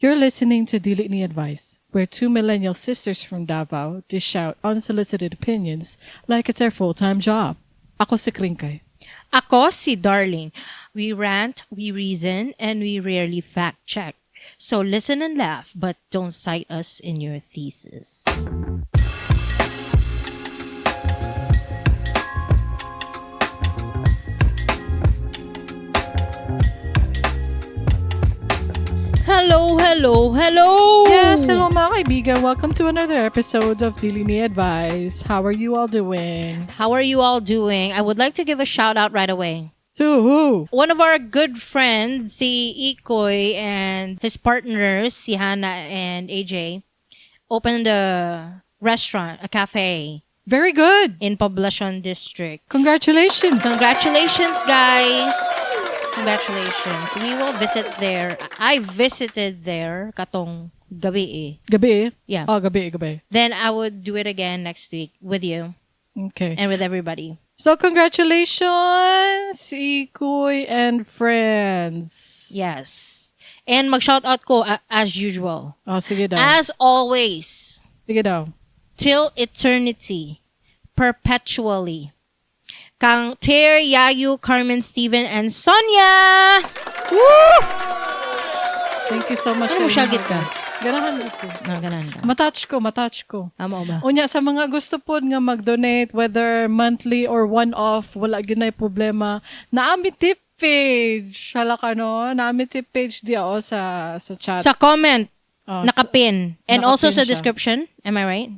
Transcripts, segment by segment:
You're listening to Dili Ni Advice, where two millennial sisters from Davao dish out unsolicited opinions like it's their full-time job. Ako si Kringkay. Ako si Darling. We rant, we reason, and we rarely fact check. So listen and laugh, but don't cite us in your thesis. Hello, hello, hello! Yes, hello mga kaibigan. Welcome to another episode of Dili Ni Advice. How are you all doing? How are you all doing? I would like to give a shout out right away. To who? One of our good friends, si Ikoy, and his partners, si Hannah and AJ, opened a restaurant, a cafe Very good. in Poblacion District. Congratulations. Congratulations, guys! Congratulations. We will visit there. I visited there katong gabi eh. Gabi? Yeah. Oh, gabi, gabi. Then I would do it again next week with you Okay. and with everybody. So congratulations, Ikoy and friends. Yes. And mag-shoutout ko as usual. Oh, sige daw. As always. Sige daw. Till eternity, perpetually. Kang Ter, Yayu, Carmen, Steven, and Sonia! Woo! Thank you so much. Ano mo sa siya, inyo, git ka? guys. Ganahan ko. Ah, ganun ka. Matouch ko, matouch ko. Amo ba? Unya, sa mga gusto po nga mag-donate, whether monthly or one-off, wala ginay problema. Naami tip page. Hala ka no? Naami tip page di ako sa chat. Sa comment, Oh, nakapin. And also nakapin sa siya. description. Am I right?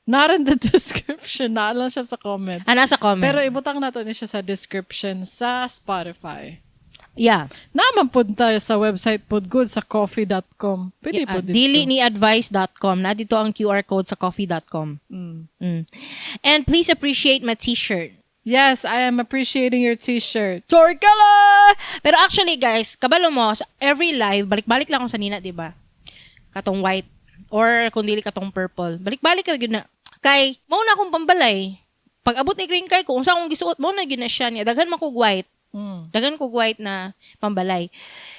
Not in the description. Naa lang siya sa comment. Ah, nasa comment. Pero ibutang nato ni siya sa description sa Spotify. Yeah. Naman po tayo sa website pod good sa coffee.com. Pwede Yeah, po dito. diliniadvice.com. Na dito ang QR code sa coffee.com. And please appreciate my t-shirt. Yes, I am appreciating your t-shirt. Torkala! Pero actually, guys, kabalo mo, sa every live, balik-balik lang ako sa nina, di ba? Katong white. Or kung dili katong purple. Balik-balik ka gyud na. Kay, mao na akong pambalay. Pag abot ni green kay ko, unsa akong gisuot, mao na gyud na siya niya. Daghan man kog white. Daghan kog white na pambalay.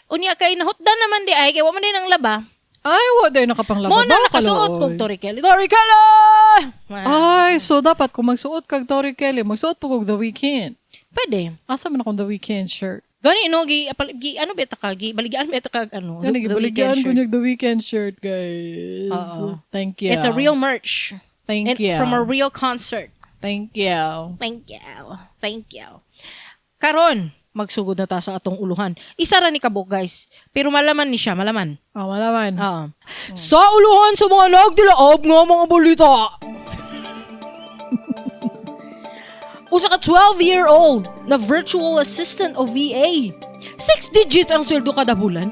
Unya kay nahutdan naman di ay kay wa man din ang laba. Ay, wa day nakapanglaba. Mao na Ba, nakasuot kalooy. kog Tori Kelly. Tori Kelly! Ay, so dapat kung magsuot kag Tori Kelly, magsuot po kog The Weeknd. Pwede. Asa man akong The Weeknd shirt? Gani no gi, gi ano ba ta ka gi baligyan ba ta ka ano Yan, the Weeknd gibaligyan ko shirt. niyag The Weeknd shirt, guys. Oo. Thank you. It's a real merch. Thank And you. from a real concert. Thank you. Thank you. Thank you. Karon, magsugod na ta sa atong uluhan. Isa ra ni kabuk, guys. Pero malaman ni siya, malaman. Oh, malaman. Oo. Sa uluhan sa mga nagdilaab nga mga balita. Usa ka 12-year-old na virtual assistant o VA. 6 digits ang sweldo kada bulan.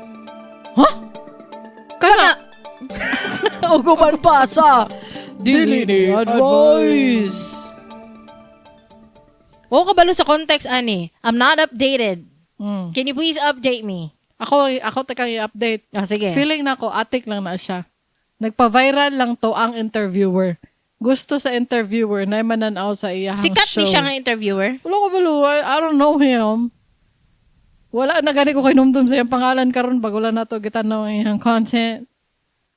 Huh? Kana. Uguman pa sa Dili ni Advice. Wow, kabalo sa context, ani. I'm not updated. Can you please update me? Ako tekang i-update. Ah, sige. Feeling na ko, atik lang na siya. Nagpa-viral lang to ang interviewer. Gusto sa interviewer na mananaw sa iyahang Sikat show. ni siya nga interviewer. Wala ko balo. I don't know him. Wala na gani ko kay numdum sa iyang pangalan karon pag wala na to gitanaw ang iyang content.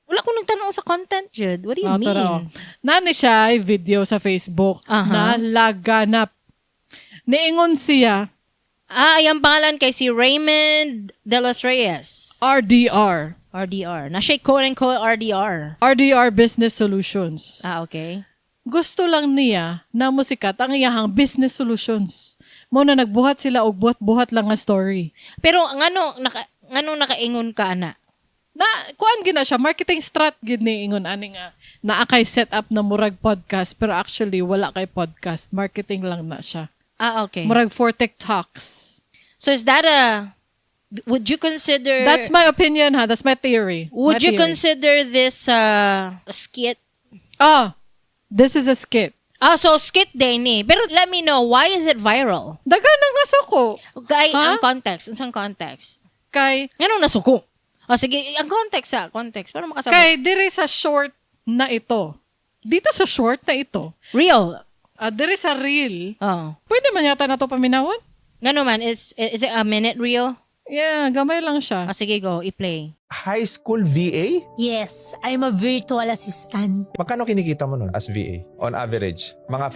Wala ko nagtanong sa content, Jude. What do you Ah, mean? tara, oh. Nani siya ay video sa Facebook Aha. na laganap. Niingon siya Ah, ay, ang pangalan kay si Raymond De Los Reyes. RDR. RDR. Na siya quote-unquote RDR. RDR Business Solutions. Ah, okay. Gusto lang niya na musikat ang iyahang business solutions. Mo na nagbuhat sila og buhat-buhat lang nga story. Pero ngano nakaingon ka ana? Na kuan gina siya marketing strat gid ni ingon ani nga naa kay set up na murag podcast pero actually wala kay podcast, marketing lang na siya. Ah, okay. Murag for TikToks. So is that a would you consider That's my opinion ha, that's my theory. Would My you theory. consider this a skit? Ah, this is a skit. Ah, so skit day ni. Pero let me know, why is it viral? Dagan ang nasuko Kay Huh? ang context, unsang context? kay Nganong nasuko? Oh, sige, ang context ah, context para makasabot. kay diri sa short na ito. Dito sa short na ito, Real. Diri sa reel, Oh. pwede man yata na to paminawon? Ngano man is it a minute reel? Yeah, gamay lang siya. Ah, sige go, i-play. High school VA? Yes, I'm a virtual assistant. Magkano kinikita mo nun as VA? On average? Mga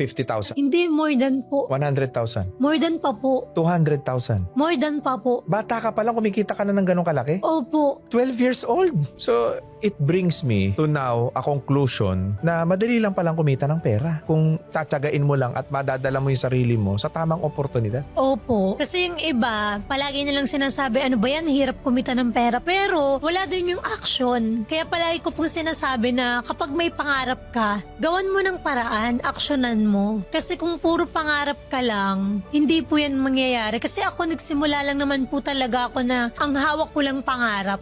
50,000? Hindi, more than po. 100,000? More than pa po. 200,000? More than pa po. Bata ka pa lang, kumikita ka na ng ganong kalaki? Opo. 12 years old. So, it brings me to now a conclusion na madali lang palang kumita ng pera kung tsatsagain mo lang at madadala mo yung sarili mo sa tamang oportunidad. Opo. Kasi yung iba, palagi nilang sinasabi, "Ano ba yan, hirap kumita ng pera." Pero wala din yung action. Kaya palagi ko pong sinasabi na kapag may pangarap ka, gawan mo ng paraan, actionan mo. Kasi kung puro pangarap ka lang, hindi po yan mangyayari. Kasi ako, nagsimula lang naman po talaga ako na ang hawak ko lang pangarap.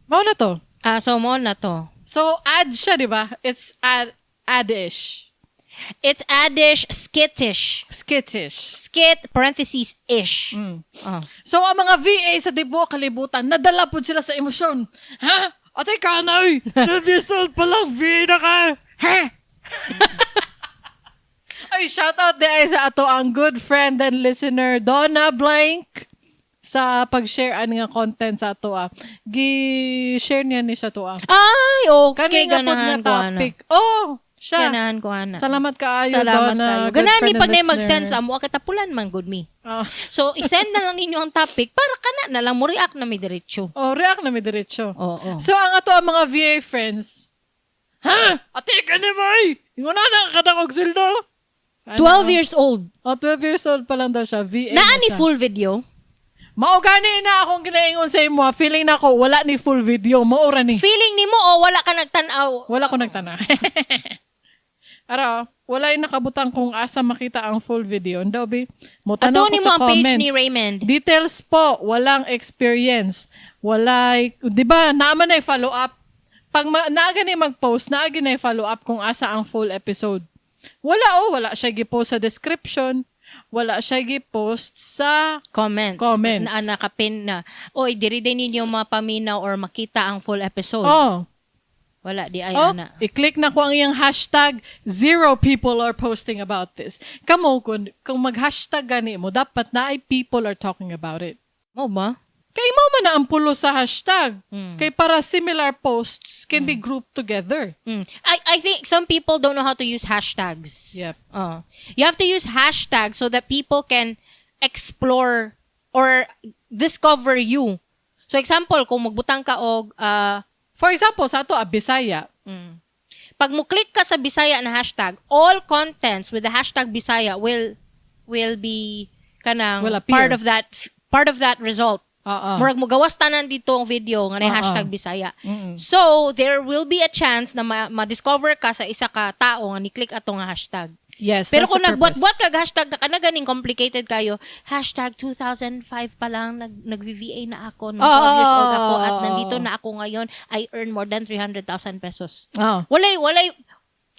Mao na to. Ah, so mo na to. So, ad siya, di ba? It's ad, ad-ish. It's adish, skittish. Skittish. Skit, parenthesis, ish. Oh. So, ang mga VA sa tibuok kalibutan, nadala po sila sa emosyon. Ha? Ate Kanay, 12 years old pa lang, VA na ka. Ha? Ay, shout out di ay sa ato ang good friend and listener, Donna Blank, sa pag-share ani nga content sa ato ah. Gi-share niya ni sa to ah. Ay, okay. Kani nga pod nga Ganahan ko, ana. topic. Oh, siya. Ganahan ko, ana. Salamat kaayo, Salamat Donna. kayo. Good Ganahan mi friend and pag na listener. mag-send sa amo, katapulan man good mi. Ah. So, isend na lang ninyo ang topic para kana na lang mo react na may diretso. Oh, react na mi diretso. Oo. So, ang ato ang mga VA friends, "Ha? Ate ka ni bay! Ingon na na kada kog sweldo." Ano? 12 years old. Oh, 12 years old pa lang daw siya. VA Naa na ni siya. full video. Mao gani na akong ginaingon sa imo. Ah. Feeling na ako, wala ni full video. Mao ra ni. Feeling nimo o wala ka nagtan-aw? Wala ko nagtana. Ara, wala yung nakabutang kung asa makita ang full video. Ndaw, bi. Mutanaw Ato ko nimo sa ang page comments. ni Raymond. Details po, walang experience. Walay, di ba, naman na follow up. Pag naaga ni mag-post, naaga na follow up kung asa ang full episode. Wala oh, wala siya gi-post sa description. Wala siya gi-post sa Comments. Comments. Na nakapin na. Oy, diri din ninyo mapaminaw or makita ang full episode. Oh. Wala di ay Oh, ana. i-click na ko ang iyang hashtag, zero people are posting about this. Kamo, kung mag-hashtag gani mo, dapat na ay people are talking about it. Mo ba? Kay mo man na ang pulo sa hashtag. Kay para similar posts can be grouped together. I think some people don't know how to use hashtags. Yep. Oh. You have to use hashtags so that people can explore or discover you. So example, kung magbutang ka og For example, sa ato, Bisaya. Pag mo click ka sa Bisaya na hashtag, all contents with the hashtag Bisaya will be kanang Will appear. part of that result. Oo. Murag mo gawas tanan dito ang video nga na Oo. #Bisaya. So, there will be a chance na ma-discover ka sa isa ka tao nga ni-click ato nga hashtag. Yes, Pero that's kung the purpose. nagbuat-buat kag hashtag ka na ganing complicated kayo, #2005 pa lang nag-VA na ako, nung 12 years old ako at nandito na ako ngayon, I earn more than 300,000 pesos. Oo. Walay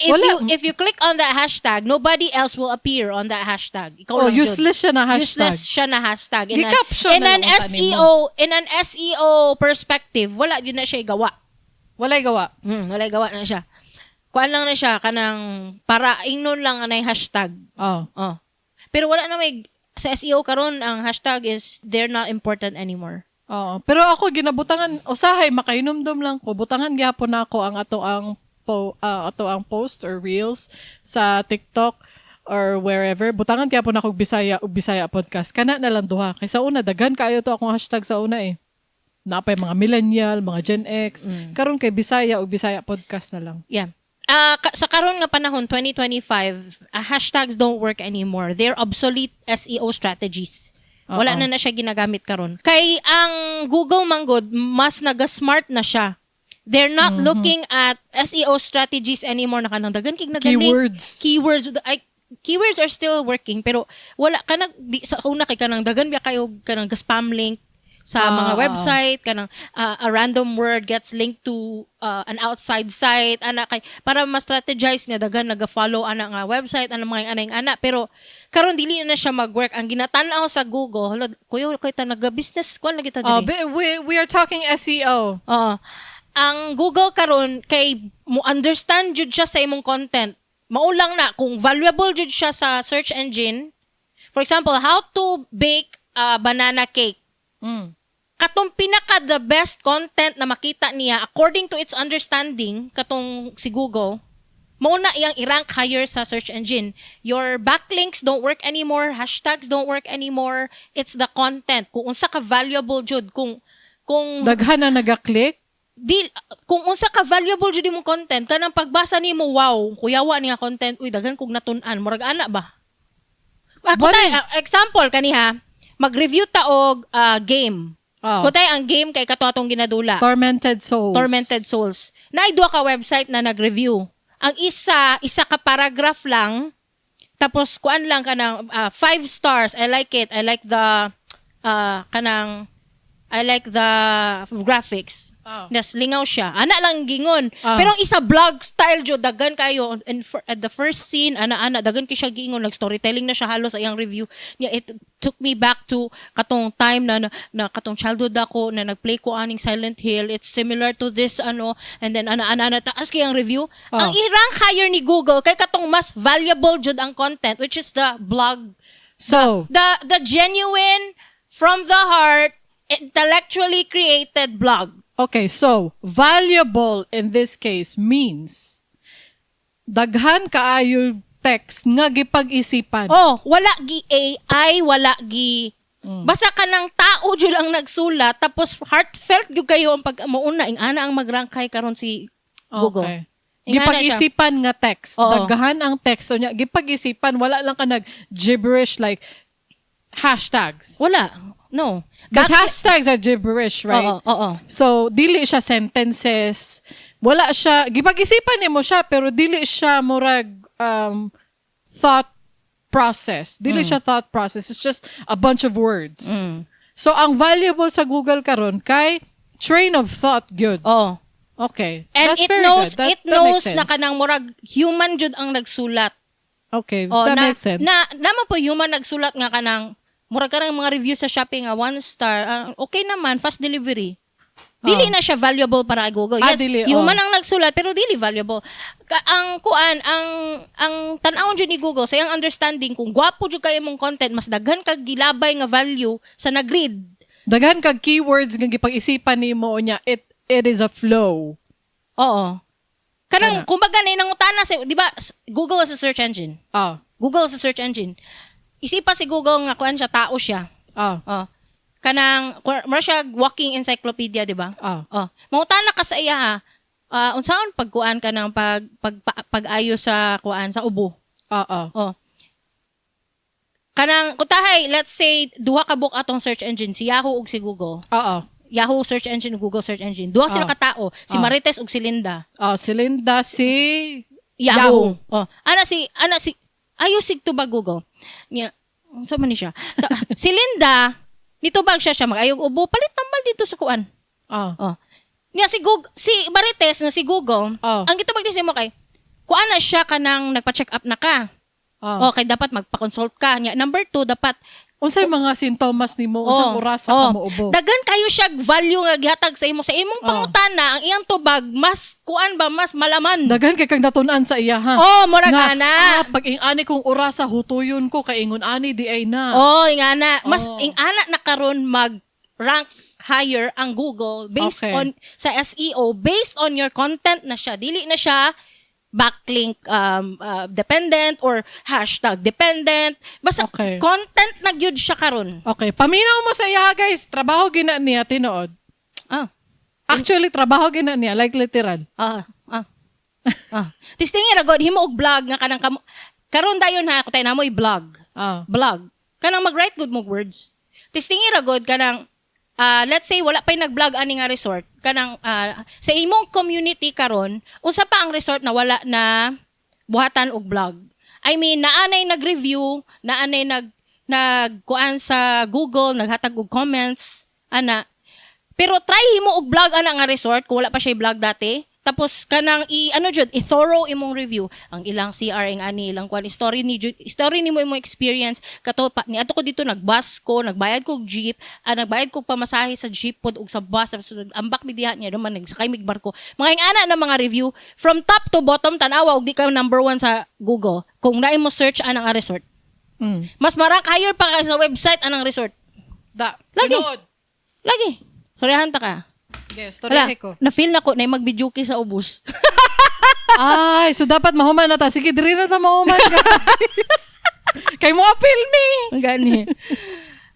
if Wala. you click on that hashtag, nobody else will appear on that hashtag. Ikaw Oh, lang jud. useless siya na hashtag. Useless siya na hashtag. Gi-caption In na an lang unta nimo. SEO, in an SEO perspective, wala jud na siya igawa. Walay gawa. Wala gawa na siya. Kuan lang na siya kanang para ingnon lang anay hashtag. Oh. Oh. Pero wala na may sa SEO karon ang hashtag is they're not important anymore. Oo. Pero ako ginabutangan usahay makahinumdum lang ko butangan gyapon nako ang ato ang ato ang post or reels sa TikTok or wherever, butangan gyapon ako og Bisaya ug Bisaya podcast, kana na lang duha kay sa una daghan kaayo to akong hashtag sa una eh, napay mga millennial, mga Gen X. Karon kay Bisaya ug Bisaya podcast na lang. Yeah. Sa karon nga panahon 2025, hashtags don't work anymore. They're obsolete SEO strategies. Wala Oo. na na siya ginagamit karon. Kay ang Google manggod mas naga-smart na siya. They're not looking at SEO strategies anymore na kanang daghan kig nagalink. Keywords. Keywords ay keywords are still working pero wala ka nag di, sa una kay kanang daghan biya kayo kanang spam link sa mga website kanang a random word gets linked to an outside site ana kay para ma-strategize nga daghan naga-follow ana nga website ana mga anay ana, pero karon dili na siya mag-work. Ang ginatan-aw sa Google, hala kuya, kay ta naga-business kuan lagi ta Oh, diri. we are talking E SEO. Oo. Ang Google karon kay mo understand jud siya sa imong content. Mao lang na kung valuable jud siya sa search engine. For example, how to bake a banana cake. Katong pinaka the best content na makita niya according to its understanding, katong si Google, mao na iyang i-rank higher sa search engine. Your backlinks don't work anymore, hashtags don't work anymore. It's the content. Kung unsa ka valuable jud, kung Daghan na naga-click. di kung unsa ka valuable jud imong content, kanang pagbasa nimo, wow, kuyawa ni nga content, uy, daghan kog natun-an, murag ana ba? Ako What tay, example kaniha, mag-review ta og game. Oh. Kutay ang game kay kato atong ginadula. Tormented Souls. Tormented Souls. Naay duha ka website na nag-review. Ang isa, isa ka paragraph lang, tapos kuan lang kanang 5 stars. I like it. I like the kanang I like the graphics. Oh. Nas lingaw siya. Ana lang gingon. Ah. Pero ang isa, blog style jud, daghan kayo and for, at the first scene, ana ana daghan kay siya giingon, nag storytelling na siya halos sa iyang review. Niya, it took me back to katong time na katong childhood ako na nagplay ko aning Silent Hill. It's similar to this ano, and then ana ana ana, taas kay ang review. Ah. Ang i-rank higher ni Google kay katong mas valuable jud ang content, which is the blog, So, the genuine, from the heart, intellectually created blog. Okay, so valuable in this case means daghan kaayo text nga gipag-isipan. Oh, wala gi AI, wala gi basta ka ng tao jud ang nagsulat, tapos heartfelt gyud kayo ang pag mauna ing ana ang mag-rank high karon si Google. Okay. Ingana siya. Gipag-isipan nga text. Oo. Daghan ang text. So, nya, gipag-isipan, wala lang ka nag gibberish like hashtags. Wala. No. Because hashtags are gibberish, right? Oo. So, dili siya sentences. Wala siya, gipag-isipan nimo siya, pero dili siya murag thought process. Dili siya thought process. It's just a bunch of words. So, ang valuable sa Google karon kay train of thought gyud. Oo. Okay. And That's it very knows good. That, it that knows makes na sense. kanang murag human jud ang nagsulat. Okay, Oh, that na, makes sense. Na naman po human nagsulat nga kanang murag kanang mga review sa Shopee nga one star, okay naman, fast delivery. Dili na siya valuable para kay Google. Ah, Yes, dili, human oh. ang nagsulat pero dili valuable. Ang kuan, ang tan-awon jud ni Google sa iyang understanding, kung gwapo jud kayo imong content, mas daghan kag gilabay nga value sa nagread. Daghan kag keywords nga gipag-isipan nimo nya, it is a flow. Oo. Kanang Ana. kumbaga na nangutana sa, di ba, Google is a search engine. Google is a search engine. Isipa si Google nga kuan siya, tao siya. Oh. Kanang mura siya walking encyclopedia, di ba? Ah. Oh. Mangutana ka sa iya ha. Unsaon pagkuan ka ng pag-ayo sa kuan sa ubo. Oh. Kanang kutahay, let's say duha ka book atong search engine, si Yahoo ug si Google. Yahoo search engine ug Google search engine. Duha sila ka tao, si Marites ug si Linda. Oh, si Linda, si Yahoo. Oh, ana si ayo sig tubag Google. Nya, unsa man ni siya? Si Linda nitubag siya siya mag-ayog ubo, palit tambal dito sa kuan. Oh. Nya si Google, si Marites na si Google, ang gitubag ni mo kay kuan na siya kanang nagpa-check up na ka. Okay, dapat magpa-consult ka. Nya number 2, dapat Unsay mga sintomas nimo, unsang orasa ka moubo? Daghan kayo siya value nga gihatag sa imo, sa imong pangutana, ang iyang tubag mas kuan ba, mas malaman. Daghan kay kang natun-an sa iya ha. Oh, murag Nga, ana. Pag ing-ani kong orasa hutuyon ko kay ingon ani di ay na. Oh, ingana. Mas ingana na karon mag rank higher ang Google based on sa SEO, based on your content na siya. Dili na siya backlink dependent or hashtag dependent. Basta content na gyud siya karon. Okay, paminaw mo sa iya guys. Trabaho gina niya tinuod. Actually trabaho gina niya, like literal. Tistingi ra god himo og blog nga kanang karon dayon ha, kutay na mo i-blog. Blog. Kanang mag-write good mo words. Tistingi ra god kanang let's say wala pa'y nag-blog ani nga resort, kanang sa imong community karon, unsa pa ang resort na wala na buhatan og blog? I mean, naanay nag-review, naanay nagkuan sa Google, naghatag og comments, ana. Pero try mo og blog ana nga resort kung wala pa siya blog dati. Tapos kanang i ano jud, i-thorough imong review ang ilang CR ing ani, ilang kuan, story ni jud, story nimo, imong experience kato pa ni ato ko dito, nagbus ko, nagbayad ko og jeep, nagbayad ko pamasahe sa jeep pod ug sa bus, tapos ambak mi diha niya duman nagsakay mig barko, mga ing ana na mga review from top to bottom, tan-awa og di ka number one sa Google kung naay mo search anang nga resort. Mas marang higher pa ka sa website anang resort. Da. Lagi. Tinuod. Lagi. Storyahan ta ka. Okay, Wala, storyahe ko. na-feel na ko na magbijuki sa ubos. Ay, so dapat mahuman na ta. Sige, diri na ta mahuman, guys. Kay mo appeal me. Ang gani.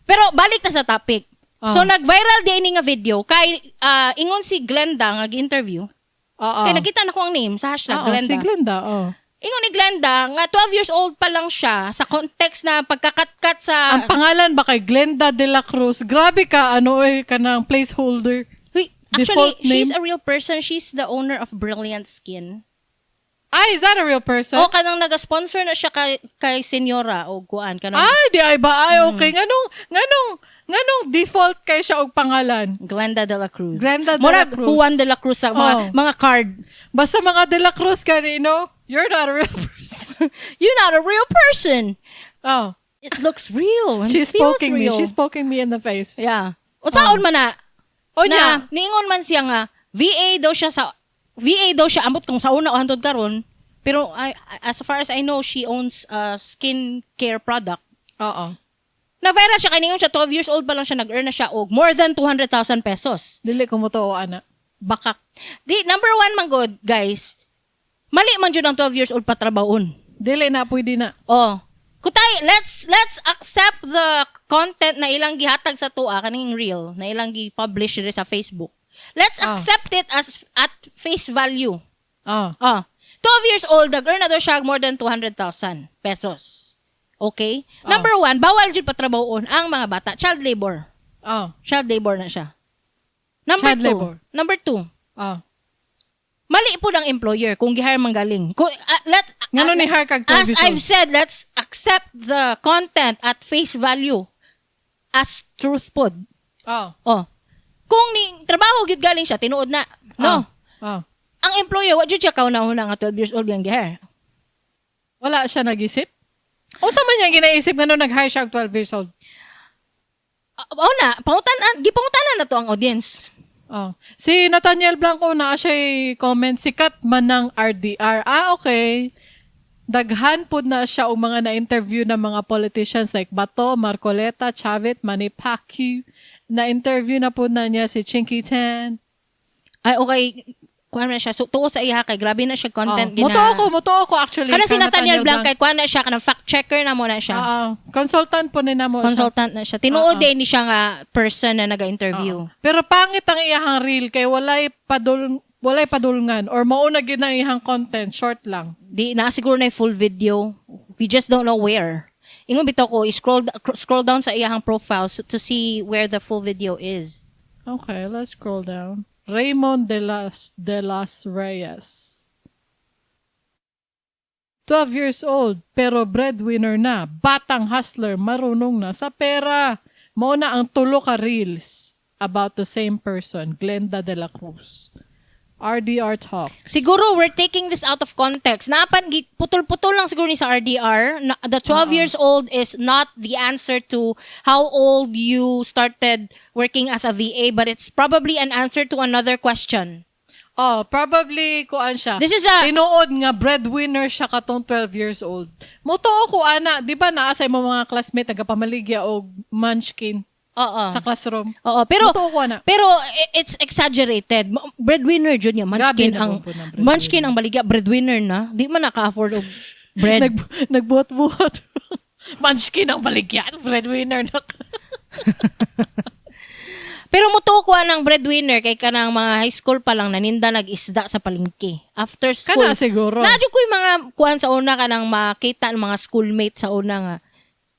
Pero balik ta sa topic. Ah. So nag-viral di ini nga video kay ingon si Glenda nga gi-interview. Oo. Kay nakita na ko ang name sa hashtag Oo, Glenda. si Glenda, oh. Ingon ni Glenda nga 12 years old pa lang siya sa context na pagkakatkat sa Ang pangalan ba kay Glenda de la Cruz? Grabe ka, ano eh, kanang placeholder. Huy, actually Default name. she's a real person. She's the owner of Brilliant Skin. Ay, is that a real person? O kanang naga-sponsor na siya kay Senyora o kuan kanang Ay, di ay ba? Ay, okay. Nganong default kay siya og pangalan? Glenda de la Cruz. Glenda de la Murag Cruz. Juan de la Cruz sa mga, Oh. mga card. Basta mga de la Cruz kanino, you're not a real person. You're not a real person. Oh. It looks real. And She's feels poking me. real. She's poking me in the face. Yeah. Unsaon man na? Oh, Na, niya. niingon man siya nga VA daw siya ambot kung sa una o hantod karon. Pero as far as I know, she owns a skin care product. Oo. Na viral siya kay niingon siya 12 years old pa lang siya, nag-earn na siya og more than 200,000 pesos. Dili ko mo to ana. Bakak. Di number one man good, guys. Mali man jud ang 12 years old patrabahon. Dili na pwede na. Oh. Kutay, let's accept the content na ilang gihatag sa tuwa kaning reel na ilang gi-publish diri sa Facebook. Let's accept it as at face value. Oh. Oh. 12 years old, nag-earn na daw siya more than 200,000 pesos. Okay? Number one, bawal jud patrabahoon ang mga bata. Child labor. Oh. Child labor na siya. Number Child two. labor. Number two, Oh. mali po ng employer kung gihire man galing. Kung, let, Ngano ni hire kag 12 as years I've old? said, let's accept the content at face value as truth pod. Oh. Oh. Kung ni trabaho gyud galing siya, tinuod na. No. Oh. Ang employer wa jud siya kauna-una nga 12 years old yang gihire. Wala siya nag-isip? Unsa man niya ginaisip ngano nag-hire siya og 12 years old? Oh na, pangutan gipangutanan na to ang audience. Oh. Si Nathaniel Blanco na siya comment, sikat man ng RDR. Ah, okay. Daghan pud na siya og mga na-interview ng mga politicians like Bato, Marcoleta, Chavit, Manny Pacquiao. Na-interview na po na niya si Chinky Tan. Ay, okay. Kuan na siya. So, tuo sa iya kay grabe na siya content Oh. Mutuo ko actually. Kana si kang Nathaniel Blanco kay kuan na siya kanang fact checker na mo na siya. Oo. Consultant po ni namo siya. Consultant na siya. Tinuod din ni siya nga person na naga-interview. Pero pangit ang iyahang reel kay walay padulngan or mao na gid ang iyahang content, short lang. Di na siguro na yung full video. We just don't know where. Ingon bitaw ko scroll scroll down sa iyahang profile so, to see where the full video is. Okay, let's scroll down. Raymond de las Reyes. 12 years old, pero breadwinner na. Batang hustler, marunong na sa pera. Mao na ang tulo ka reels about the same person, Glenda de la Cruz. RDR Talk. Siguro we're taking this out of context. Napan putol-putol lang siguro ni sa RDR. Na, the 12 years old is not the answer to how old you started working as a VA, but it's probably an answer to another question. Oh, probably kuan siya. This is Tinuod nga breadwinner siya katong 12 years old. Mutuo ko ana, di ba naa sa imong mga classmate nagapamaligya og munchkin Oo. sa classroom? Oo, pero Mutuo ko ana. Pero it's exaggerated. Breadwinner jud niya. Munchkin Grabe na ang po po ng breadwinner. Munchkin ang baligya, breadwinner na. Di man naka-afford og bread. Nagbuhat-buhat. Munchkin ang baligya, breadwinner na. Ka. Pero mutuo ko ng breadwinner kay kanang mga high school pa lang naninda nag-isda sa palengke. After school. Kana siguro. Naa jud ko'y mga kuan sa una kanang makita ng mga schoolmate sa una nga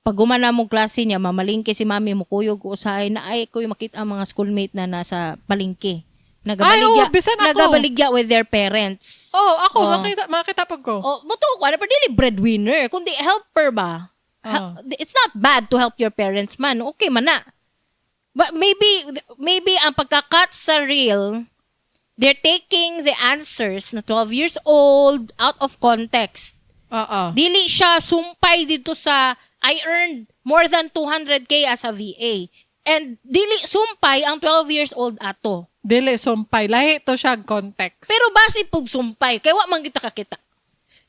pag gumana mo klase niya, mamalingke si mami mo kuyog ko usahay na ay ko'y makita ang mga schoolmate na nasa palengke. Ay, oo, bisan ako. Nagabaligya with their parents. Oh, ako Oh. makita pag ko. Oh, mutuo ko, ano, pero dili breadwinner, kundi helper ba? It's not bad to help your parents man. Okay man na. But maybe ang pagka-cut sa reel, they're taking the answers na 12 years old out of context. Oo. Dili siya sumpay dito sa I earned more than 200K as a VA. And dili sumpay ang 12 years old ato. Dili sumpay, lahi to siya context. Pero base pug sumpay, kay wa man kita kakita.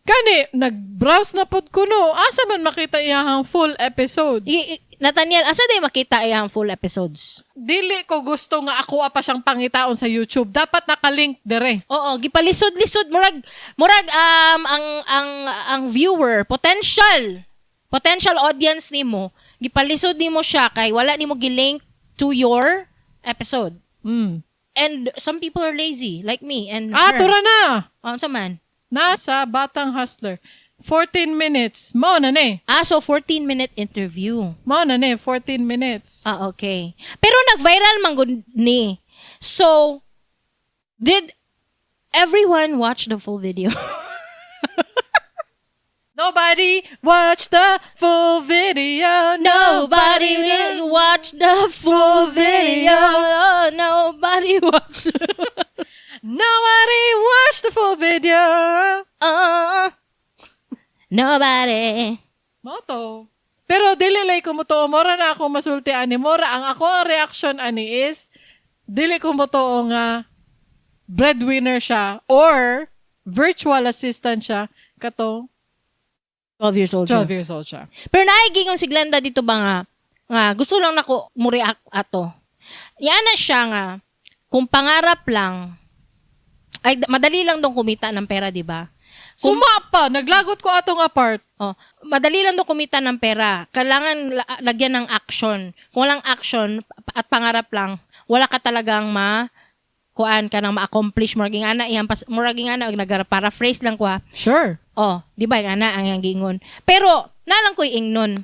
Kani, nag-browse na pod ko no. Asa man makita iyahang full episode? Nathaniel, asa day makita iyang full episodes? Dili ko gusto nga ako pa siyang pangitaon sa YouTube. Dapat nakalink dire. Oo, gipalisod-lisod murag ang viewer, potential audience nimo, gipalisod nimo siya kay wala nimo gilink to your episode. And some people are lazy like me and Ah, her. tura na. Oh, unsa man? Nasa Batang Hustler. 14 minutes. Mao na ni. Ah, so 14-minute interview. Mao na ni, 14 minutes. Ah, okay. Pero nag-viral man gud ni. So, did everyone watch the full video? Nobody watch the full video. Nobody will watch the full video. Oh, nobody watch. Nobody watch the full video. Nobody. Mao to. Pero dili lay ko motuo, mora na ako masulti ani. Mora ang ako ang reaction ani is dili ko motuo nga breadwinner siya or virtual assistant siya katong 12 years old 12 siya. years old siya. Pero naay si Glenda dito ba nga gusto lang nako mo react ato. Yan na siya nga kung pangarap lang ay madali lang dong kumita ng pera, di ba? Suma pa, naglagot ko ato nga part. Oh, madali lang daw kumita ng pera. Kailangan lagyan ng action. Kung walang action at pangarap lang, wala ka talagang ma kuan ka nang ma-accomplish, murag ana iyang pas, murag ana og nag-paraphrase lang ko ha. Sure. Oh, di ba yung ana ang iyang giingon. Pero nalang ko'y ingnon.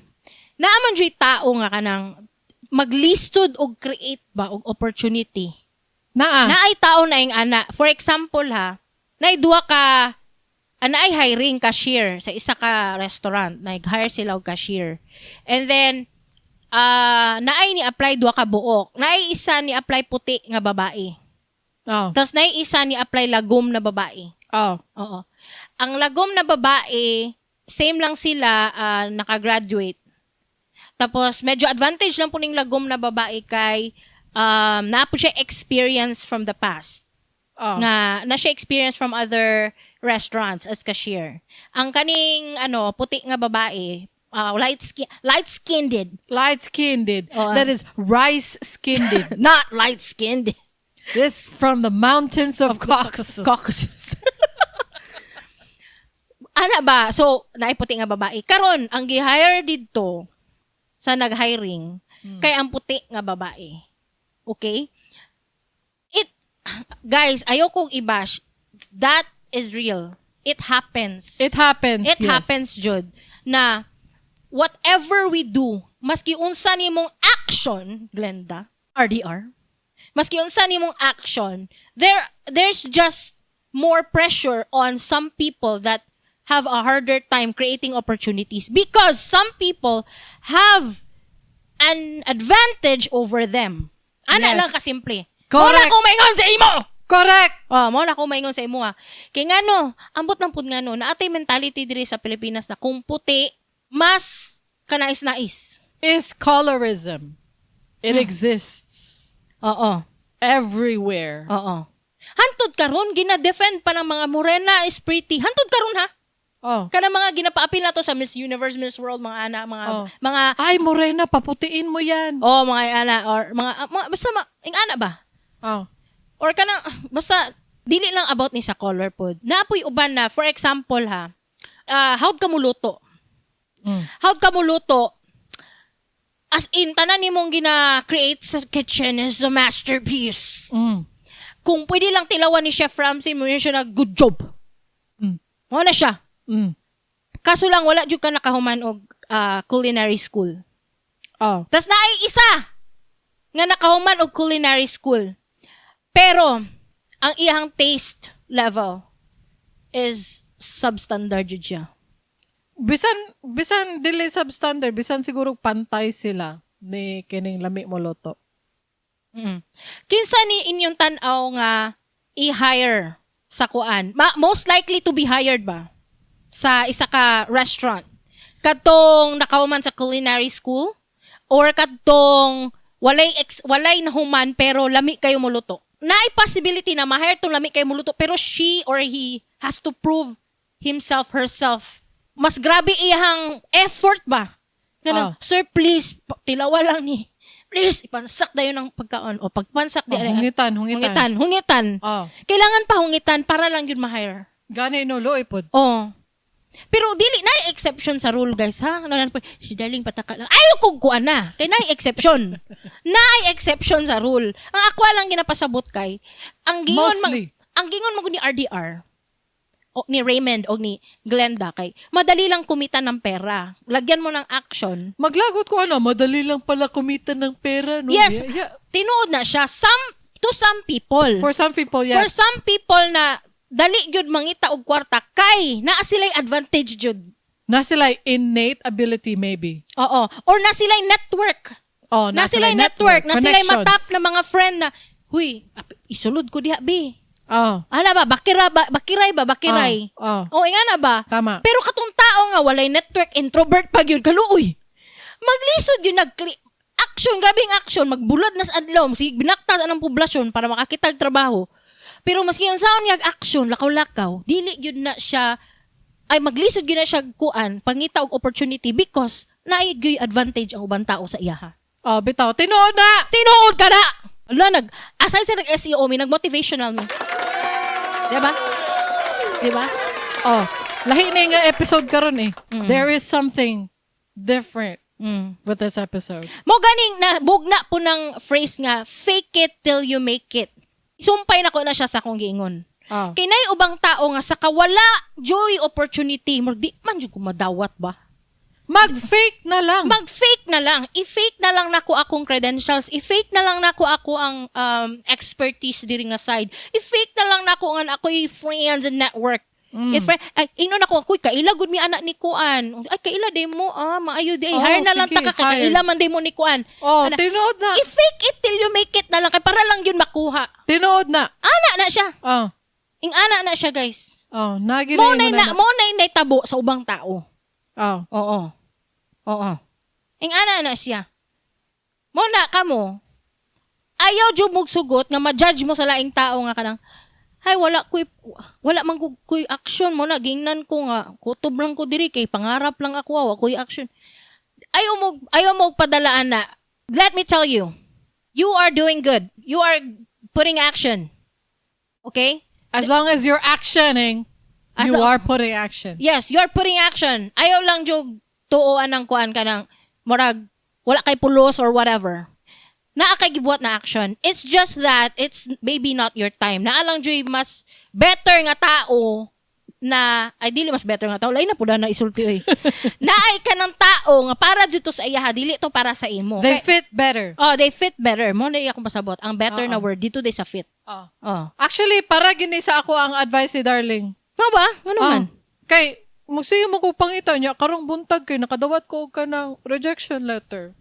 Naa man juy tao nga kanang maglisod og create ba og opportunity. Naa. Naay tao na ing ana. For example ha, naay duha ka naay hiring cashier sa isa ka restaurant. Nag-hire sila og cashier. And then naay ni apply duha ka buok. Naay isa ni apply puti nga babae. Oh. Tapos naay isa ni apply lagom na babae. Oh. Oo. Ang lagom na babae, same lang sila nakagraduate. Tapos medyo advantage lang po ning lagom na babae kay naa po siya experience from the past. Oh. Nga na siya experience from other restaurants as cashier. Ang kaning ano puti nga babae, light skinned. Light skinned. Oh, ah. That is rice skinned. Not light skinned. This from the mountains of Caucasus. Caucasus. Ana ba? So, naiputi nga babae. Karon, ang gi-hire didto sa nag-hiring kay ang puti nga babae. Okay? It guys, ayaw kong i-bash. That is real. It happens. It happens. It Yes. happens, Jud, na whatever we do, maski unsa nimong action, Glenda, RDR, maski unsa nimong action, there's just more pressure on some people that have a harder time creating opportunities because some people have an advantage over them. Ana Yes. lang kasimple. Correct. Mao na ko maingon sa imo! Correct. Oh, mao na ko maingon sa imo ha. Kay ngano, ambot lang pud ngano, naatay mentality diri sa Pilipinas na kung puti mas kanais-nais. Is colorism. It exists Oo. everywhere. Oo. Hantod karon gina-defend pa ng mga morena is pretty. Hantod karon ha. Oh. Kana mga ginapaapil na to sa Miss Universe, Miss World, mga ana, mga mga Ay, morena, paputiin mo yan. oh, mga ana or mga basta ing ana ba? Oh. Or kana basta dili lang about ni sa color pod. Naapoy uban na for example ha. How'd ka muluto? How'd ka muluto? As in, tanan nimong gina-create sa kitchen is a masterpiece. Kung pwede lang tilawan ni Chef Ramsay, mo siya na good job. Mo na siya. Kaso lang, wala jud ka nakahuman og culinary school. Oh. Tas naay isa nga nakahuman og culinary school. Pero, ang iyang taste level is substandard jud siya. Bisan dili substandard, bisan siguro pantay sila ni kining lami mo luto. Kinsa ni inyong tan-aw nga i-hire sa kuan? Most likely to be hired ba? Sa isa ka restaurant? Katong nakahuman sa culinary school? Or katong walay nahuman pero lami kayo moluto? Naay possibility na ma-hire tong lami kayo moluto pero she or he has to prove himself, herself. Mas grabe iyang effort ba? Ganun, "Sir, please, tilawa lang ni. Please, ipansak dayon ang pagkaon." O pagpansak di Oh, hungitan, hungitan. Hungitan, hungitan. Kailangan pa hungitan para lang yun ma-hire. Gani no, luoy pod. Oh. Pero dili na exception sa rule, guys, ha. Ano lang po, si Darling pataka lang. Ayaw kog kuan na. Kay na exception. Na exception sa rule. Ang ako lang ginapasabot kay ang gingon man, Mostly. ang gingon mo ni RDR o ni Raymond o ni Glenda kay madali lang kumita ng pera. Lagyan mo ng action. Maglagot ko ano, madali lang pala kumita ng pera, no? Yes. Yeah. Tinuod na siya some to some people. For some people, yeah. For some people na dali gyud mangita og kwarta kay naa sila'y advantage jud. Na sila innate ability, maybe. Oo. Or na sila'y network. Oh, Na sila'y network, na sila'y connections. matap na mga friend na, "Huy, isulod ko diha, bi." Oh, Ala ba, bakira ba, bakiray ba, bakiray. Oh. Oh, nga na ba? Tama. Pero katong tao nga walay network, introvert pa gyud, kaluoy. Maglisod yun nag action, grabing action, magbulod na sa adlaw, sige binakta sa anang poblasyon para makakita og trabaho. Pero maski unsaon niya action, lakaw-lakaw, dili gyud na siya ay maglisod gyud na siya kuan pangita og opportunity because naay gyud advantage ang ubang tao sa iyaha. Oh, bitaw. Tinuod na! Tinuod ka na! Ala, aside sa nag-SEO, may nag-motivational mo. Diba? Diba? Oh, lahi na nga episode karon eh. There is something different with this episode. Mo ganing na bugna po ng phrase nga "Fake it till you make it." Sumpay na ko na siya sa akong giingon. Oh. Kay nay ubang tao nga sa kawala joy opportunity, murag di man jud ko madawat ba. Mag-fake na lang. Mag-fake na lang. I-fake na lang nako akong credentials. I-fake na lang nako ako ang expertise diri nga side. I-fake na lang nako nga ako'y friends and network. If ay ingnon ako, "Kuy, kaila gud mi anak ni kuan." "Ay, kaila day mo ah, maayo day." Oh, Hire na lang sige, ta ka kay hire. kaila man day mo ni kuan. Oh, Ana, tinuod na. I-fake it till you make it na lang kay para lang yun makuha. Tinuod na. Ana na siya. Oh. Ing ana na siya, guys. Oh, nagi Mo na na mo na tabo sa ubang tao. Oh. Oo. Oo. Ing ana na siya. Mo na kamo. Ayaw jud mog sugot nga ma-judge mo sa laing tao nga kanang hay wala man ko kuy action mo na gingnan ko nga kutob lang ko diri kay pangarap lang ako, wa koy action. Ayaw mo padalaan na. Let me tell you. You are doing good. You are putting action. Okay? As long as you're actioning, you are putting action. Yes, you are putting action. Ayaw lang jud tuoan ng kuan ka ng murag wala kay pulos or whatever. Naa kay gibuhat na action. It's just that it's maybe not your time. Naa lang jud mas better nga tao na ay dili mas better nga tao, lain na pud na isulti oy. Naay ka ng tao nga para dito sa iyaha, dili to para sa imo. They fit better. Oh, they fit better. Mo na iya akong pasabot. Ang better na Oo. word dito day sa fit. Oh. Oh. Actually, para gini sa ako ang advice ni Darling. Mao ba? Ngano Ah, man? Kay, magsiyo mo ko pangita niya, karong buntag kay nakadawat ko og kanang rejection letter.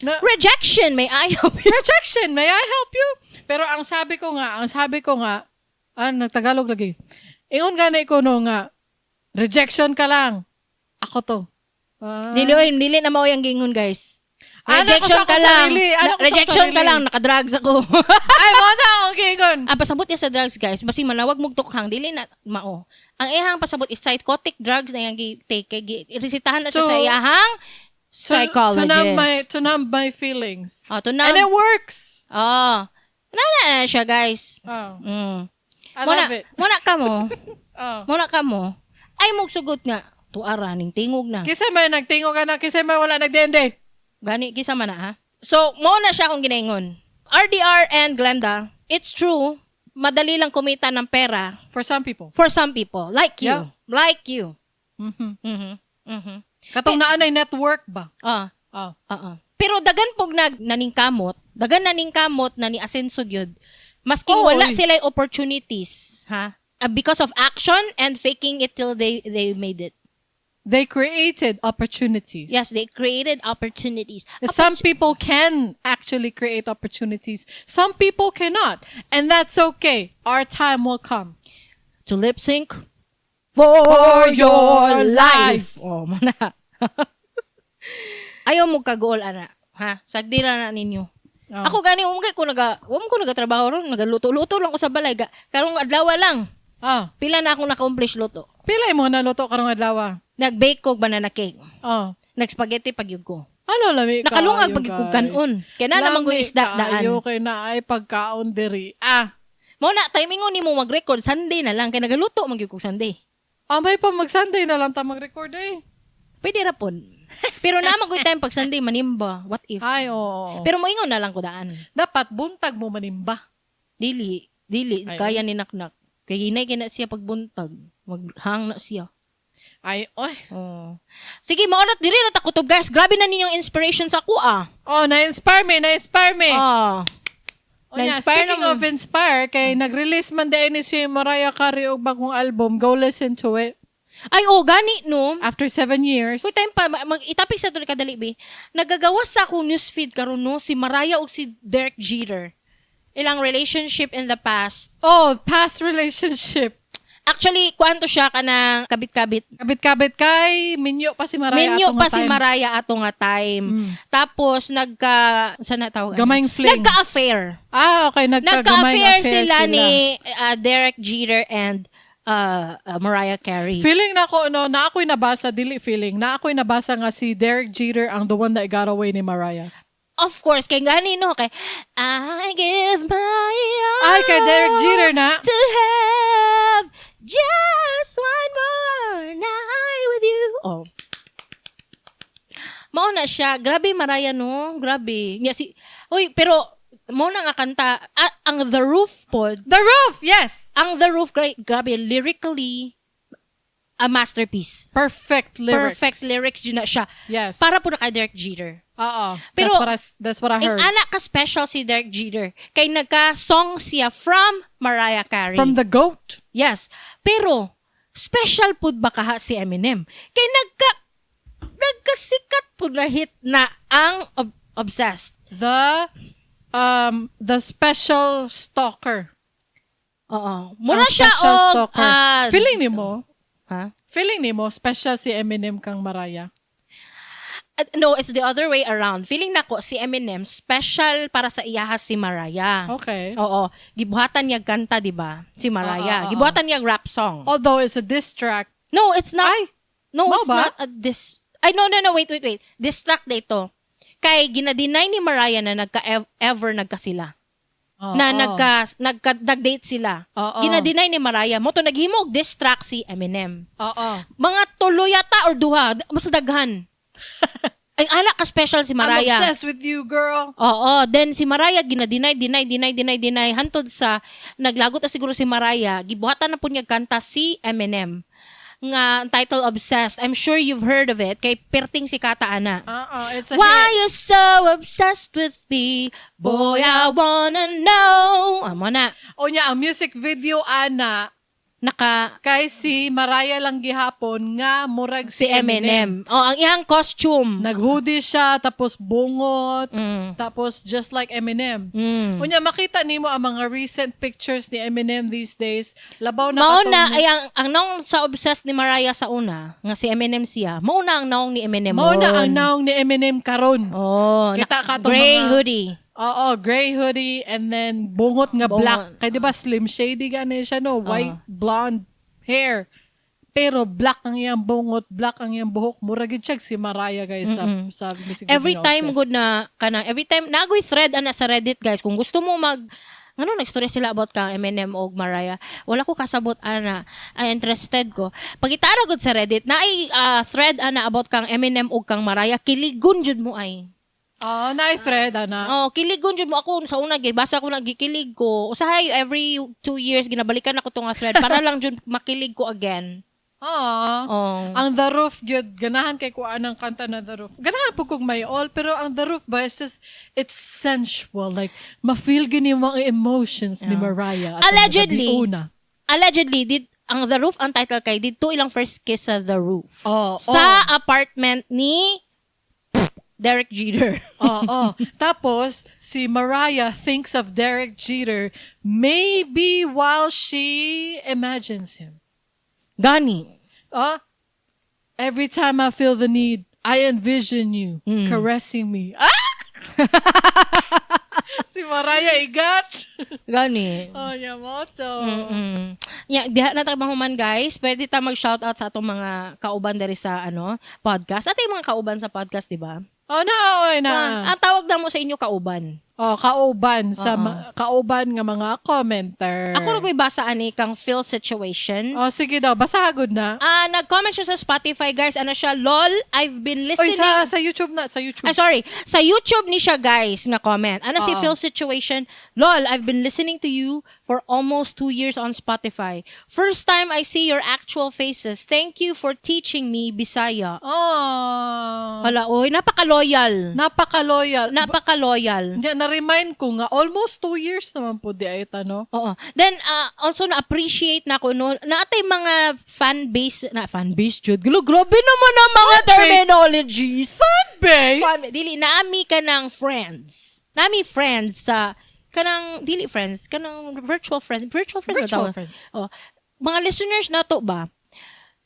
Na, Rejection, may I help you? Rejection, may I help you? Pero ang sabi ko nga, ah, nagtagalog lagi. Ingon gani ko no nga, "Rejection ka lang. Ako to." Ah. Dili oy, dili na mao yang gingon, guys. Ano ko Rejection sa ka akong lang. sarili? Ano ko sa Rejection ka sarili? lang, naka-drugs ako. Ay, mo na akong gingon. Ang pasabot niya sa drugs, guys, basi manawag mong tukhang, dili na mao. Ang iyang pasabot is psychotic drugs na iyang gi-take, kay resetahan na siya sa iyahang psychologist. To numb my feelings. Oh, to numb. And it works. Oh. Na na siya, guys. Oh, I Muna, love it. muna ka mo. Oh. Muna ka mo. Ay mugsugot nga tuara ning tingog na. Kisa may nagtingo ka na, kisa may wala nagdende. Gani kisa man na ha. So, mo na siya akong ginaingon. RDR and Glenda, it's true, madali lang kumita ng pera For some people. for some people, like you. Like you. Katong naanay network ba? Ah, Oh. oo. Pero dagan pog nag naningkamot, dagan naningkamot na ni asenso gyud. Masking Oo, wala oy. sila opportunities, ha? Ah, because of action and faking it till they made it. They created opportunities. Yes, they created opportunities. Some people can actually create opportunities. Some people cannot. And that's okay. Our time will come. To lip sync for For your life. Oh, mana. Ayaw mo kagool ana, ha? Sagdira na ninyo. Oh. Ako gani wa mo ko nagatrabaho ron, nagaluto-luto lang ko sa balay. Karong adlaw lang. Ah. Pila na akong na-accomplish luto. Pila mo naluto karong adlaw? Nag-bake ko og banana cake. Oh. Nag-spaghetti pagyud ko. Ano, lami Nakalungag kaayo, pag guys. kanon. Kaya na naman ko Lami isda daan. kaayo kay na ay pagkaon diri. Ah, Mao na timingon nimo mag-record Sunday na lang kay nagaluto man gyud kog Sunday. Ah, may pa mag-Sunday na lang ta mag-record eh. Pwede ra pod. Pero naa man ko'y time pag Sunday manimba. What if? Ay, oo. Pero moingon na lang ko daan. Dapat buntag mo manimba. Dili, dili Ay. kaya ni naknak. Kay hinay kay na siya pagbuntag. Maghang na siya. Ay, oy. Oh. Sige, maunat diri na ta kutob, guys. Grabe na ninyong inspiration sa ako ah. Oh, na-inspire me, na-inspire me. Ah. Onya, na-inspire speaking naman. of inspire, kay nag-release man din ni si Mariah Carey og bagong album. Go listen to it. Ay, oh, gani no. After 7 years. Kuy time pa mag itapik sa to kadali be. Nagagawas sa akong newsfeed karon no si Mariah ug si Derek Jeter. Ilang relationship in the past. Oh, past relationship. Actually, kuanto siya kanang kabit-kabit. Kabit-kabit kay minyo pa si Mariah Minyo ato nga pa si time. Mariah ato nga time. Tapos nagka saan na tawag? Gamayng fling. Nagka-affair. Ah, okay. Nagka-gamayng Nagka-affair affair sila, ni Derek Jeter and Mariah Carey. Feeling na ko, no, na ako'y nabasa, dili feeling, na ako'y nabasa nga si Derek Jeter ang the one that got away ni Mariah. Of course, kay gani no kay I give my all Ay, kay Derek Jeter na. to have just one more night with you. Oh. Mao na siya. Grabe Mariah no. Grabe. Nya si Uy, pero mao na nga kanta ah, ang The Roof pod. The Roof! Yes! Ang The Roof grabe lyrically a masterpiece. Perfect lyrics. Perfect lyrics jud na siya. Yes. Para po na kay Derek Jeter. Oo. Pero- That's what I Ang heard. ana ka special si Derek Jeter kay nagka-song siya from Mariah Carey. From the GOAT. Yes. Pero special pud ba kaha si Eminem? Kay nagkasikat pud na hit na ang Obsessed. The special stalker. Oo. Mura Ang siya special og stalker. ah, Feeling nimo, ha? Feeling nimo special si Eminem kang Mariah? No, it's the other way around. Feeling nako si Eminem special para sa iyaha si Mariah. Okay. Oo. Gibuhatan niya kanta, di ba? Si Mariah. Oo. Gibuhatan niya rap song. Although it's a diss track. No, it's not. Ay, No, mao it's ba? not a diss. Ay, no, wait, wait, wait. Diss track na ito. Kay ginadeny ni Mariah na nagka ever nagka sila. Na nagka nag-date sila. Ginadeny ni Mariah. Mao to naghimo og diss track si Eminem. Mga tulo yata or duha, basta daghan. Ay, ana ka special si I'm Mariah. obsessed with you, girl. Oo, then si Mariah gina-deny, deny, deny, deny, deny hantod sa naglagot na siguro si Mariah, gibuhatan na po niya kanta si Eminem nga title Obsessed. I'm sure you've heard of it kay perting si kata ana. Oo, it's a Why hit. you so obsessed with me? Boy, I wanna know. Amo na. O niya, ang music video ana Naka kay si Mariah lang gihapon nga murag si Eminem. Oh, ang iyang costume. Nag-hoodie siya, tapos bungot, tapos just like Eminem. Unya, makita nimo ang mga recent pictures ni Eminem these days. Labaw na Mao katong- na ay ang naong sa Obsessed ni Mariah sa una nga si Eminem siya. Mao na ang naong ni Eminem. Mao na ang ron. naong ni Eminem karon. Oh, Kita ka tong gray hoodie. Oo, gray hoodie and then bungot nga Bungot. black. Kay di ba Slim Shady gani siya no, white blonde hair. Pero black ang iyang bungot, black ang iyang buhok. Mura gid siya si Mariah, guys, sa music video Every nga time Obsessed. good na kana every time nagoy thread ana sa Reddit, guys, kung gusto mo mag ano nagstorya sila about kang Eminem og Mariah. Wala ko kasabot ana, ay interested ko pagitara gud sa Reddit na ay thread ana about kang Eminem og kang Mariah, kiligon jud mo ay. Oh, na thread ana. Oh, kiligon jud mo. Ako sa una basa ko nagikilig ko. Usahay every 2 years ginabalikan ako tong nga thread para lang jud makilig ko again. Ah. Oh. Ang The Roof gyud, ganahan kay kuan ang kanta na The Roof. Ganahan po kog may all, pero ang The Roof ba is just, it's sensual, like ma-feel gini mo ang emotions ni Mariah at ang Allegedly, una. Allegedly did ang The Roof ang title kay didto ilang first kiss sa The Roof. Oh, Sa apartment ni Derek Jeter. Oo. Tapos, si Mariah thinks of Derek Jeter maybe while she imagines him. Gani. Ah, every time I feel the need, I envision you caressing me. Ah! Si Si Mariah igat. Gani. Oh, Yamoto. Yeah, diha na ta mahuman, guys. Pwede ta mag-shoutout sa atong mga kauban diri sa ano, podcast. At yung mga kauban sa podcast, di ba? Oh, na, oy, na. Ah, ang tawag na mo sa inyo, kauban. Oh, kauban sa kauban nga mga commenter. Ako ra ko'y basa ani kang Phil Situation. Oh, sige daw, basagod na. Ah, nag-comment siya sa Spotify, guys. Ano siya? "LOL, I've been Oy, listening." sa YouTube na, sa YouTube. Ah, sorry. Sa YouTube ni siya, guys, nga comment. Ano si Oo. Phil Situation? "LOL, I've been listening to you for almost 2 years on Spotify. First time I see your actual faces. Thank you for teaching me Bisaya." Oh. Hala, oy, napaka-loyal. Napaka-loyal. Napaka-loyal. Nya, na-remind ko nga, almost 2 years naman po di ay no? Oo. Then, also na-appreciate na ko, no, naatay mga fan base, na fan base, jud. Gulo, grabe naman ang mga Fan base. terminologies. Fan base? Fan, dili, naami ka ng friends. Naami friends sa, kanang, dili friends, kanang virtual friends. Virtual friends ba Virtual tawag? friends. Oh. Mga listeners na to ba?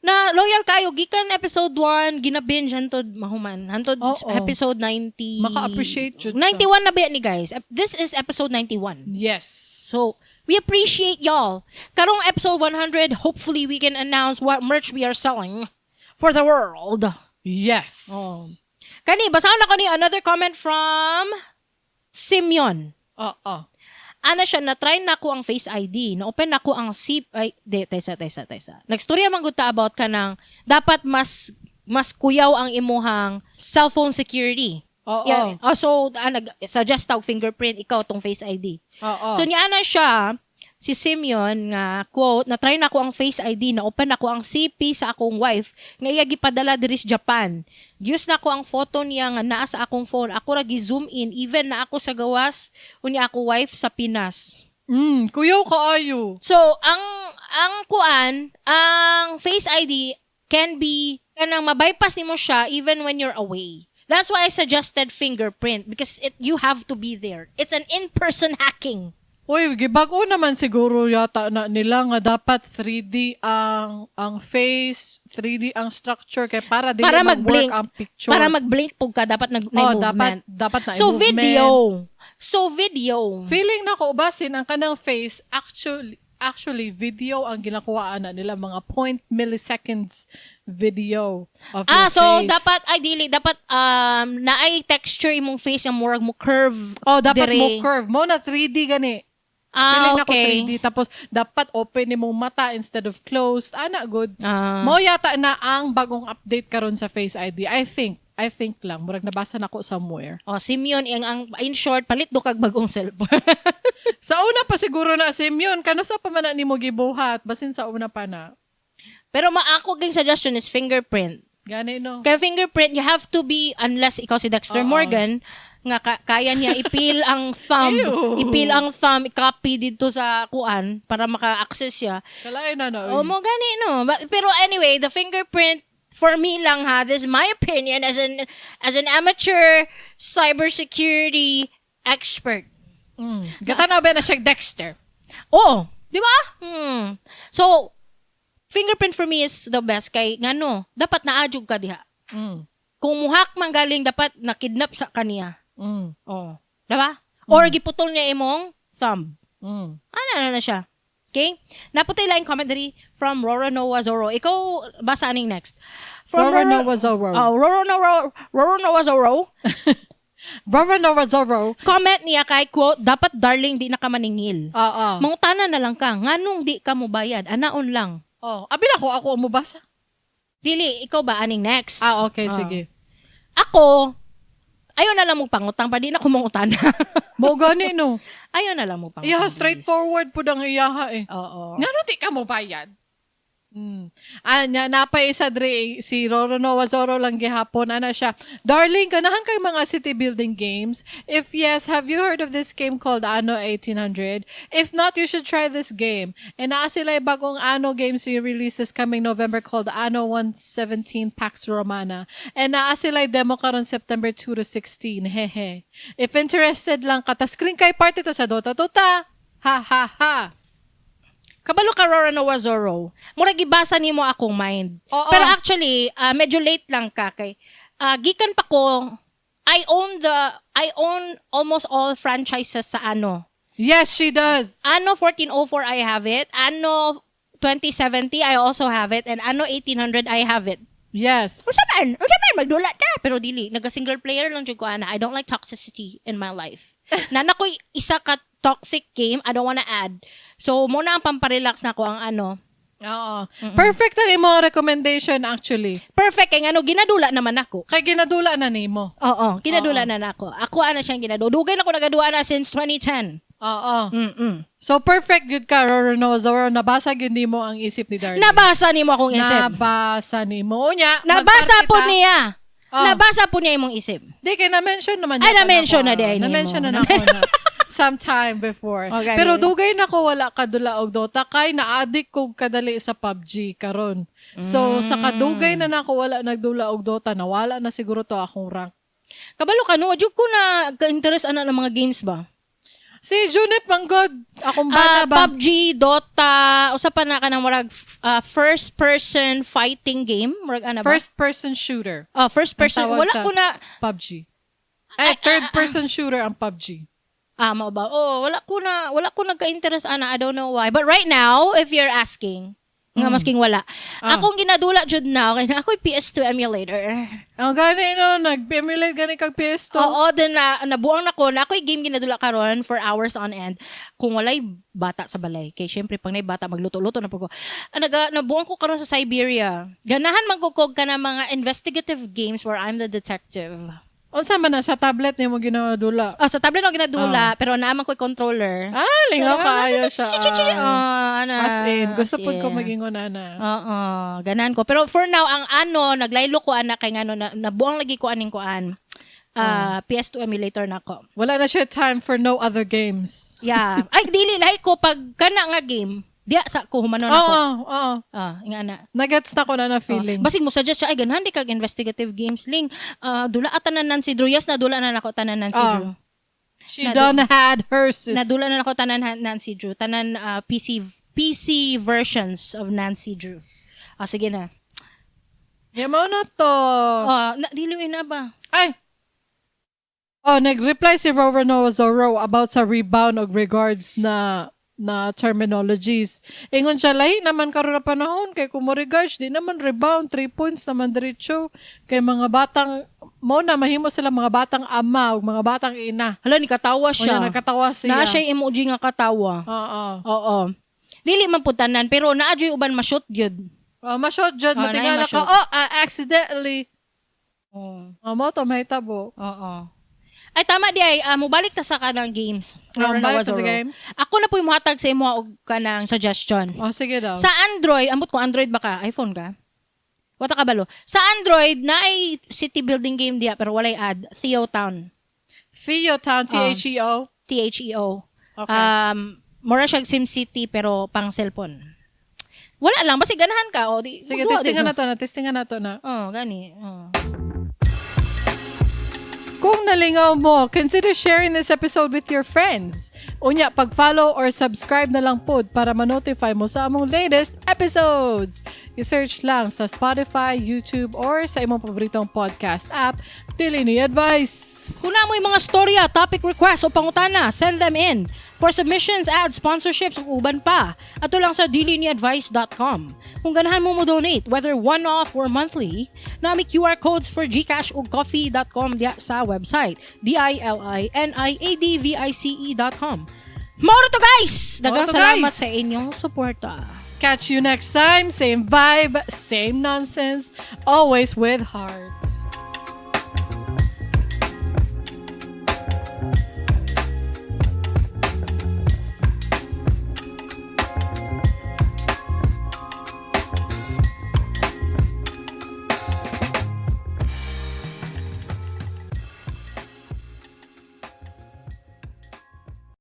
Na loyal kayo gikan episode 1 gina-binge hantod mahuman, hantod episode 90. Maka-appreciate jud siya. 91 na ba ni, guys? This is episode 91. Yes. So, we appreciate y'all. Karong episode 100, hopefully we can announce what merch we are selling for the world. Yes. Oh. Kani, basahon ako ni another comment from Simeon. Oo. Ana siya, na-try na ko ang Face ID. Na-open na ko ang zip. Ay, di, taysa, taysa, taysa. Nagstorya man gud ta about ka ng dapat mas kuyaw ang imuhang cellphone security. Oo. Yeah. Oh, so, nag-suggest tawag fingerprint, ikaw tong Face ID. Oo. So niya na siya, si Simeon nga quote, "Na-try na ko ang Face ID, na open na ko ang CP sa akong wife nga iya gipadala diri sa Japan. Gius na ko ang photo niya nga naa sa akong phone. Ako ra gi-zoom in even na ako sa gawas, unya ako wife sa Pinas." Kuyaw kaayo. So ang kuan, ang Face ID can be kanang mabypass nimo siya even when you're away. That's why I suggested fingerprint, because it you have to be there. It's an in-person hacking. Uy, gibag-o naman siguro yata na nila nga dapat 3D ang face, 3D ang structure kay para dili Para mag-work mag-blink. ang picture. Para mag-blink pug ka, dapat nag Oh, movement. dapat dapat na So movement. video. So video. Feeling na ko basin ang kanang face, actually video ang ginakuhaan na nila, mga point milliseconds video of your Ah, so face. dapat ay dili dapat naay texture imong face nga murag mo curve. Oh, dapat dire. mo curve. Mo na 3D gani. Ah, Feeling ako okay. 3D. Tapos, dapat open imong mata instead of closed. Ana, good. Ah. Mo yata na ang bagong update karon sa Face ID. I think. I think lang. Murag nabasa na ko somewhere. Oh, Simeon, ang in short, palit do kag bagong cellphone. Sa una pa siguro na, Simeon. Kanusa pa man na nimo gibuhat? Basin sa una pa na. Pero maako ging suggestion is fingerprint. Gani, no? Kaya fingerprint, you have to be, unless ikaw si Dexter Morgan, nga kaya niya ipil ang thumb, Ew. ipil ang thumb, i-copy dito sa kuan para maka-access siya. Kalain na na. Oh, mo gani no. But, pero anyway, the fingerprint for me lang ha, this is my opinion as an amateur cybersecurity expert. Gatanaw ba na siya Dexter? Oh, di ba? So, fingerprint for me is the best kay ngano, dapat naadjug ka diha. Kung muhak man galing, dapat nakidnap sa kaniya. Oh, di ba? Or giputol niya imong thumb. Ano na na siya. Okay? Naputay lang commentary from Roro Noah Zorro. Ikaw, basa aning next. From Roro Noah Zorro. Oh, Roro Noah, Roro Noah Zorro. Roro Noah Zorro. Comment niya kay quote, "Dapat darling di na ka maningil. Oo. Mangutana na lang ka, nganong di ka mobayad, anaon lang." Oh, abi na ko ako ang mobasa. Dili, ikaw ba aning next? Ah, okay, sige. Ako, ayaw na lang mo pangutang, pa di na ko mangutana. Mo gani no. Ayaw na lang mo pangutang. Iyaha, straightforward pud ang iyaha eh. Oo. Ngano di ka mo bayad? Anya, napay isa dre si Roro Noah Zorro lang gihapon ana siya. "Darling, ganahan kay mga city building games? If yes, have you heard of this game called Anno 1800? If not, you should try this game. And naa sila bagong Anno games to release this coming November called Anno 117 Pax Romana. And naa sila demo karon September 2 to 16. Hehe. If interested lang ka, ta screen kay party ta sa Dota Tota. Ha ha ha." Kabalo ka, Rora Noah Zorro. Murag gibasa nimo akong mind. Oo. Pero actually, medyo late lang ka kay gikan pa ko I own almost all franchises sa Anno. Yes, she does. Anno 1404, I have it. Anno 2070, I also have it. And Anno 1800, I have it. Unsa man? Unsa man magdula ta? Pero dili, naga single player lang jud ko ana. I don't like toxicity in my life. Naa na ko'y isa ka toxic game, I don't wanna add. So mao na ang pamparelax nako ang ano. Oo. Perfect ang imong recommendation, actually. Perfect kay ngano ginadula naman ako. Kay ginadula na nimo. Oo, ginadula na nako. Ako ana siyang ginadula. Dugay na ko nagadua na since 2010. So perfect gyud ka, Roro Zoro. Nabasa gyud nimo ang isip ni Darlene. Nabasa nimo akong isip. Nabasa nimo. Unya, Nabasa magparty po ta. niya. Oh. Nabasa po niya imong isip. Di kay na-mention naman Ay, yata na-mention nako. na di ay nimo. Na-mention na nako na sometime before. Okay. Pero dugay na ko wala kadula og Dota kay na-addict ko kadali sa PUBG karon. So sa kadugay na nako wala nagdula og Dota, nawala na siguro to akong rank. Kabalo ka no, jud ko na ka-interest ana ng mga games ba? Si Junip manggod, akong bana ba? PUBG, Dota, usa pa na kanang murag first person fighting game, murag ana ba? First person shooter. Ah, first person. Ang tawag Wala sa ko na PUBG. Eh, third person shooter ang PUBG. Ah, mao ba? Oh, wala ko nagka-interest ana. I don't know why. But right now, if you're asking, nga masking wala. Akong ginadula jud now kay naa ako'y PS2 emulator. Ang gani no, nag-emulate gani kag PS2. Oo, then na nabuang na ko na ako'y game ginadula karon for hours on end kung walay bata sa balay. Kay syempre pag nay bata magluto-luto na po ko. Ah, nabuang ko karon sa Syberia. Ganahan man ko kog kana mga investigative games where I'm the detective. Unsa man na sa tablet nimo ginadula? Ah, sa tablet no ginadula, pero naa man ko'y controller. Ah, lingaw kaayo siya. Ah, ana. As in, gusto as pud ko in. magingon ana. Oo, ganahan ko. Pero for now, ang ano, naglaylo ko ana kay ngano na, nabuang lagi ko aning kuan. Ah, PS2 emulator na ko. Wala na siya time for no other games. Yeah. Ay, dili lahi ko pag kana nga game, diya sa ko humanon Oo, ako. oo. Ah, nga na. Nagets na ko na na feeling. Basig mo suggest siya, ay ganahan di kag investigative games ling. Ah, dula at tanan Nancy Drew. Yes, nadula na nako tanan Nancy Drew. She done had hers. Nadula na nako tanan Nancy Drew. Tanan PC versions of Nancy Drew. Ah, sige na. Yamaw na to. Ah, na, dili na ba? Ay! Oh, nag-reply si Rover Noah Zorro about sa rebound og regards na na terminologies. Ingon siya, lahi naman karon na panahon kay kung mo regards, di naman rebound, 3 points naman diretso. Kay mga batang, mo na mahimo sila mga batang ama ug mga batang ina. Hala, ni katawa siya. Unya nagkatawa siya. Naa siya emoji nga katawa. Oo. Oo. Dili man pud tanan pero naa jud uban ma-shoot gyud. Oh, ma-shot jud, Oh, matingala naay ka. ma-shoot. Oh, I accidentally. Oo. Oh, mo to mahitabo. Oo. Ay tama di ay, mobalik ta sa kanang games. Oh, Roro balik ta sa Nawazoro. games. Ako na po yung muhatag sa imo og kanang suggestion. Oh, sige daw. Sa Android, ambot ko Android ba ka? iPhone ka? Wata ka balo. Sa Android na ay city building game diya pero walay ad. Theo Town. Theo Town, Theo. Theo. Okay. Mura siya SimCity pero pang cellphone. Wala lang basta ganahan ka o di. Sige, magduwa, testingan di na to na. Testingan na to na. Oh, gani. Oh. Kung nalingaw mo, consider sharing this episode with your friends. Unya, pag-follow or subscribe na lang pod para ma-notify mo sa among latest episodes. I-search lang sa Spotify, YouTube, or sa imong paboritong podcast app, Dili Ni Advice. Kung naa mo'y mga storya, topic requests o pangutana, send them in. For submissions, ads, sponsorships, ug uban pa. Ato lang sa diliniadvice.com. Kung ganahan mo mo donate, whether one-off or monthly, naa mi QR codes for GCash ug ko-fi.com diya sa website. diliniadvice.com. Mao to, guys! Daghang Mao to, salamat guys! sa inyong suporta. Catch you next time. Same vibe, same nonsense, always with heart.